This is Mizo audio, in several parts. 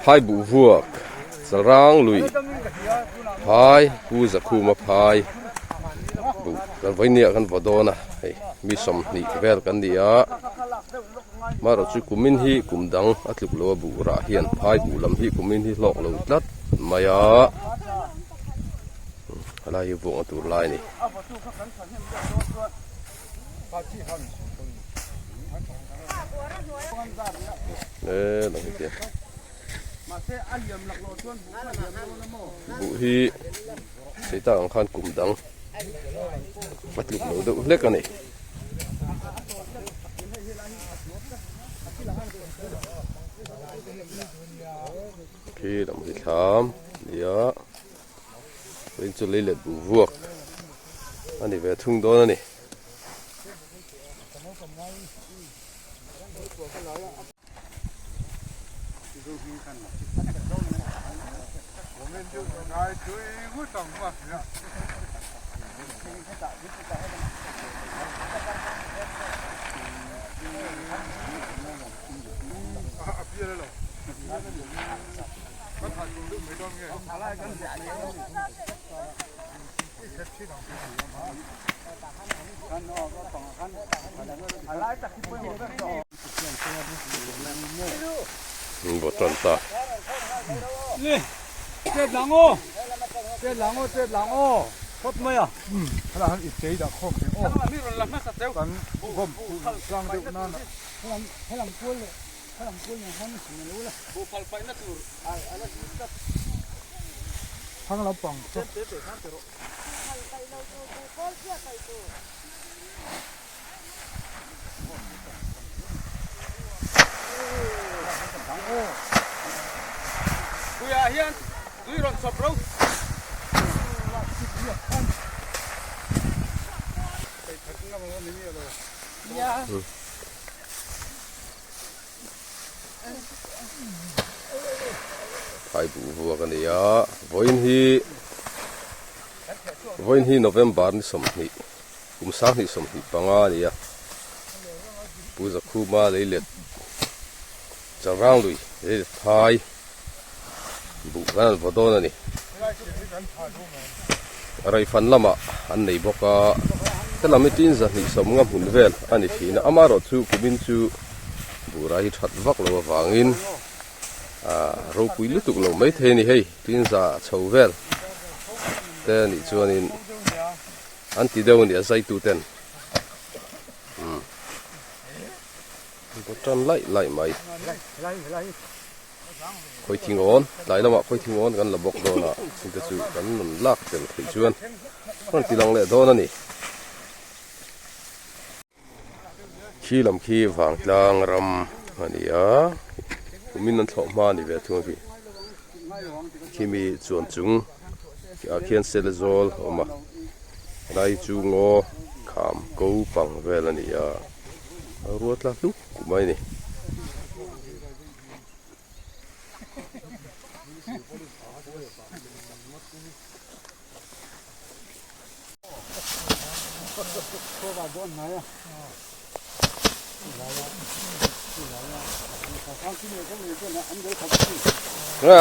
Phai buh vuak Chalrang lui phai Pu Zakhuma phai buh kan vawinia kan vaw dawn a hei mi sawmhnih vel kan ni a amaherawh chu kumin hi kum dang a tluk lo a buh rah hian phai buh lam hi kumin hi hlawk lo tlat mai a helai hi vuakna tur lai a ni. Buh hi sei tak ang khan kum dang a tluk lo deuh hlek a ni. Khi lam hi thlam a ni a. Vawiin chu lei let buh vuak a ni ve thung dawn a ni. Bawtan ta. Phai buh vuak a ni a vawiin hi vawiin hi November ni sawmhnih kum sanghnih sawmhnih panga a ni a Pu Zakhuma lei let Chalrang lui lei let phai buh kan an vaw dawn a ni Raifan lamah an nei bawk a helam hi tin zahnih sawmnga hmun vel a ni thin a amaherawhchu kumin chu Buhra hi that vak lo avangin ah ropui lutuk lo mai thei a ni hei tin za chho vel te a nih chuanin an ti deuh a ni a zaitu ten umm an tan laih laih mai khawi thing awn tlai lamah khawi thing awn kan la bawk dawn a chungte chu kan rawn lak tel theih chuan rawn ti lang leh dawn a ni. Khi lam khi vangtlang ram a ni a kumin an thlawh hma a ni ve thung a khi khimi chuan chung ah khian sele zawl a awm a helai hi chu ngaw kham ko pang vel a ni a a ruat tla hluk mai a ni.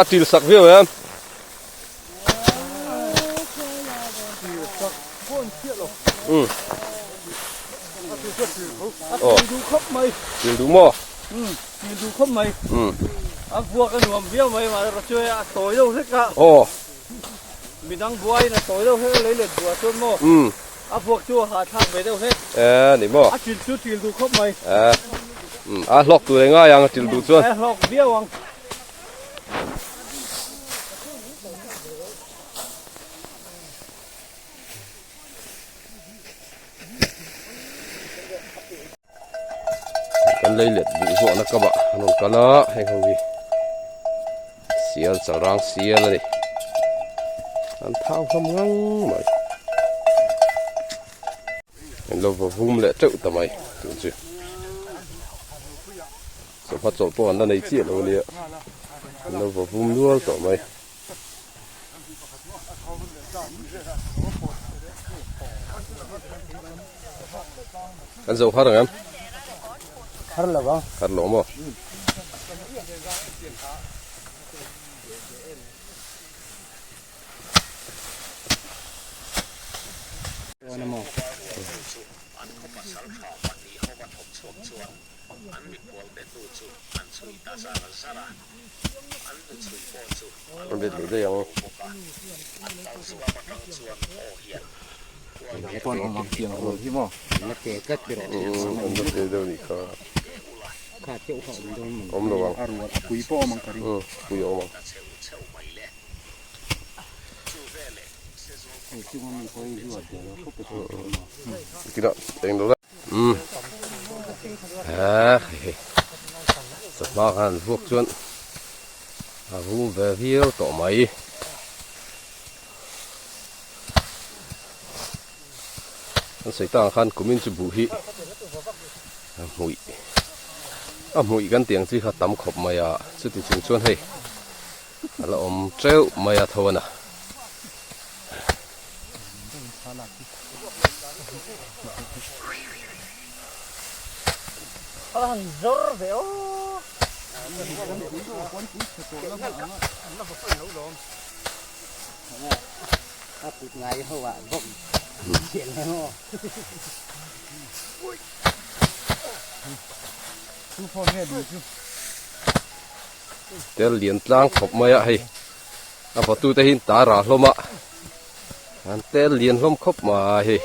A til sak viau em? Til duh maw? Til duh khawp mai. A vuak a nuam viau mai mahse chuai a tawi deuh hlek a. Midang buaiin a tawi deuh hlek a lei let buah chuan maw a vuak chu a hahthlak ve deuh hlek. E ni maw? A til chu til duh khawp mai. E a hlawk tur e ngai ang a til duh chuan. E hlawk viau ang. Kan lei let buh zawhna kap ah an rawn kal a heng ho hi sial chalrang sial a ni an thau hlawm ngang mai an lo va vum leh teuh ta mai tun chu chawhma chawlh pawh an la nei chiah lo a nia an lo va vum nual tawh mai. Kan zo har ang em? Har lo ang. Har lo maw? An bet leh daih ang. An la te deuh nih kha. Awm lo ang. Pui awm ang. Kina eng lo la. Umm ah hei chawhma khan an vuak chuan a vum ve viau tawh mai. An sawi tak ang khan kumin chu buh hi a hmuih a hmuih kan tih ang chi kha tam khawp mai a chuti chung chuan hei a la awm teuh mai a tho a na. Tel lian tlang khawp mai a hei a vawtu te hi an ta rah hlawm a an tel lian hlawm khawp mai hei.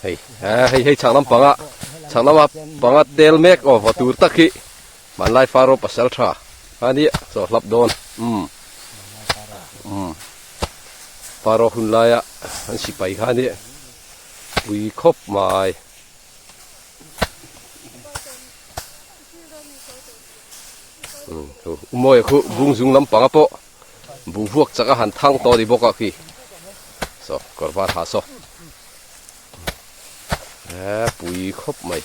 Hei hei hei chhak lampanga chhak lama panga tel mek aw vaw tur tak hi hmanlai faro pasal tha a nia chaw hlap dawn umm umm faro hun laia an sipai kha a nia pui khawp mai. Umawi khu bung zung lampanga pawh buh vuak chak a han thang tawh a ni bawk a khi saw kawr var ha saw eh pui khawp mai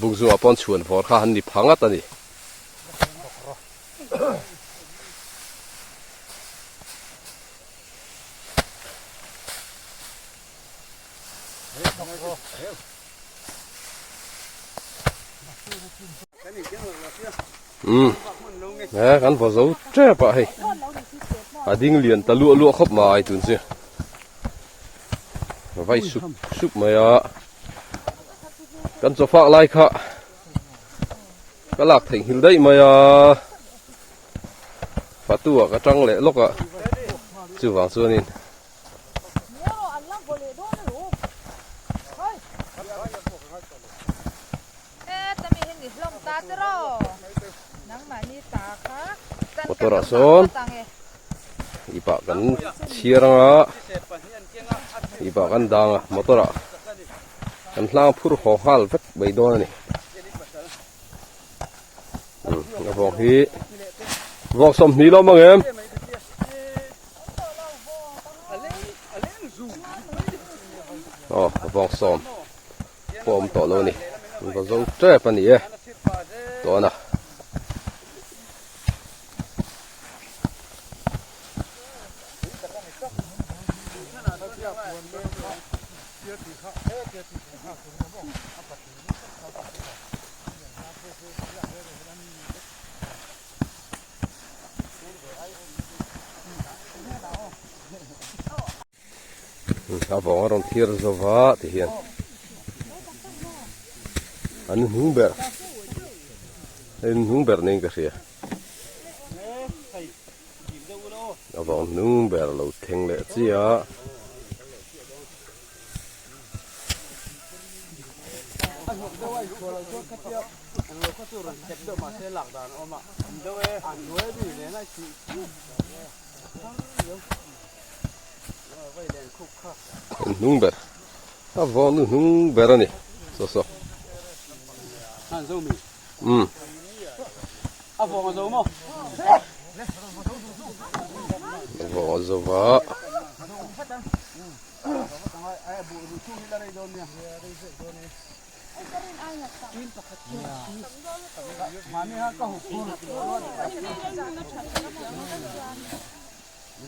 bung zungah pawn chhuan vawr kha han ni pha ngat a ni. Umm he kan vaw zo tep a hei a ding lian ta luah luah khawp mai tun chu vai sup sup mai a kan chaw fak lai kha ka lak theih nghilh daih mai a fatu ah ka tang leh lawk a chuvang chuanin. Motor ah sawn ipah kan chhiar anga ipah kan dang a motor ah kan hlang phur haw nghal vek mai dawn a ni a vawng hi vawng sawmhnih lawm ang em. Aw a vawng sawm pawh awm tawh lo a ni an va zo tep a ni e tawna. A vawng a rawn thlir zo va ti hian an hnung ber an hnung ber niin ka hria a vawng hnung ber lo thleng leh chiah a. Hnung ber a vawng nu hnung ber a ni saw saw umm a vawng a zo va. A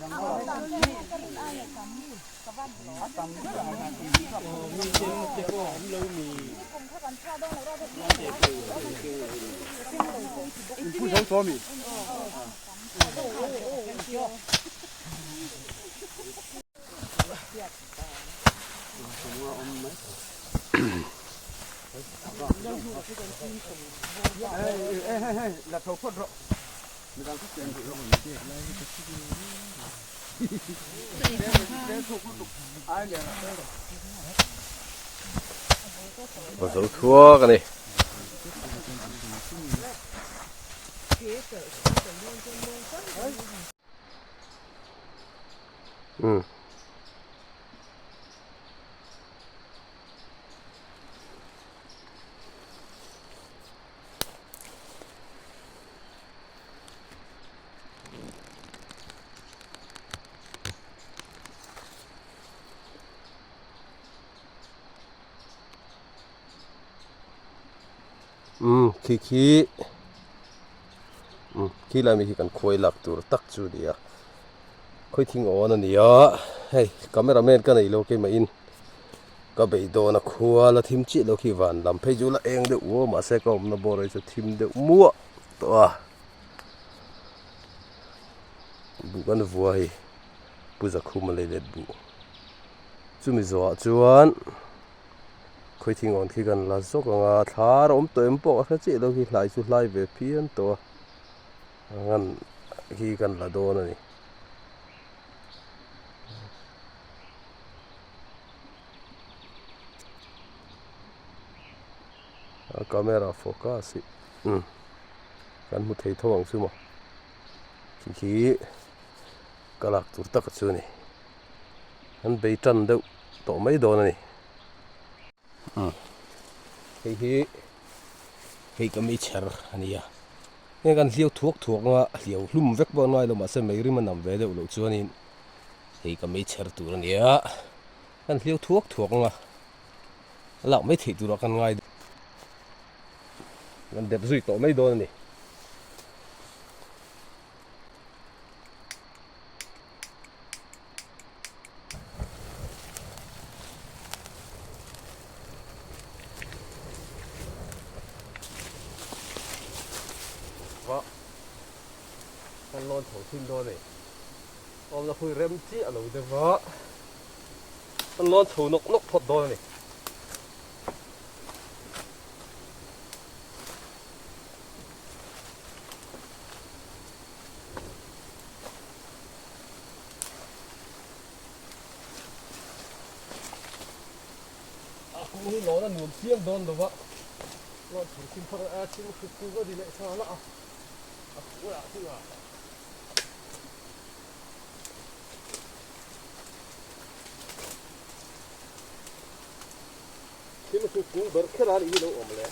zo thuak a ni. Umm. Umm khi khi umm khi lai mi hi kan khuai lak tur tak chu a ni a khawi thing awn a ni a hei camera man ka neilo keimah in ka bei dawn a khua la thim chiah lo khi van lam phei chu la eng deuh uau mahse ka awmna bawr hi chu thim deuh muah tawh a buh kan vua hei pu zakhuma lei let buh chumi zawhah chuan khawi thing awn khi kan la zawk ang a thla a awm tawh em pawh ka hre chiah lo khi hlai chu hlai ve phian tawh a ngan hi kan la dawn a ni. A camera focus hi umm kan hmu thei tho ang chu maw khi khi ka lak tur tak chu a ni an bei tan deuh tawh mai dawn a ni umm hei hi hei ka meichher a ni a heng kan hliau thuak thuak anga hliau hlum vek pawh an ngai lo mahse mei rim a nam ve deuh loh chuanin hei ka meichher tur a ni a kan hliau thuak thuak anga a lak mai theih turah kan ngai kan dep zui tawh mai dawn a ni. Va kan lawn tho thin dawn a ni. Awmna hui rem chiah lo deuh va. An lawn chho nawk nawk phawt dawn a ni. A kung hi lawn a nuam chiang dawn lo va, lawn chho chim phawt a, chim hruk kung a ni leh nghal a, a kung ah chu a. Thil hruk kung ber kher a nih hi lo awm le.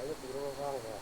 Kaina tur a va vang ve a.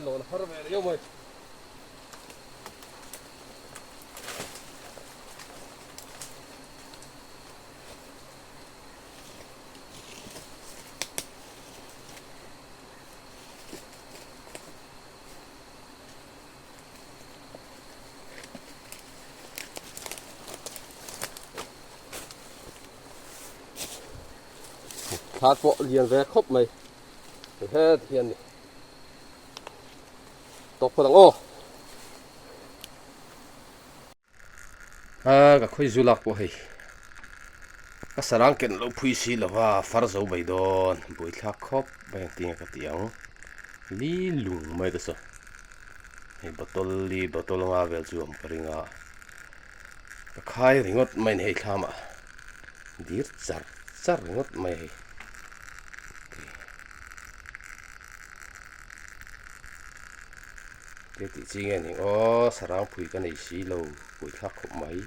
Lawn har ve riau mai. Thla pawh lian ve khawp mai het hian ni tawk phawt ang aw a ka khawi zu lak pawh hei ka sarang ken lo phui si lova far zo mai dawn buaithlak khawp mai ang tinge ka ti ang li lung mai te saw hei bottle li bottle anga vel chu awm ka ring a ka khai ringawt mai ni hei thlam ah dir char char ringawt mai hei. Te tih chi nge ni aw sarang phui ka nei si lo pui thlak khawp mai.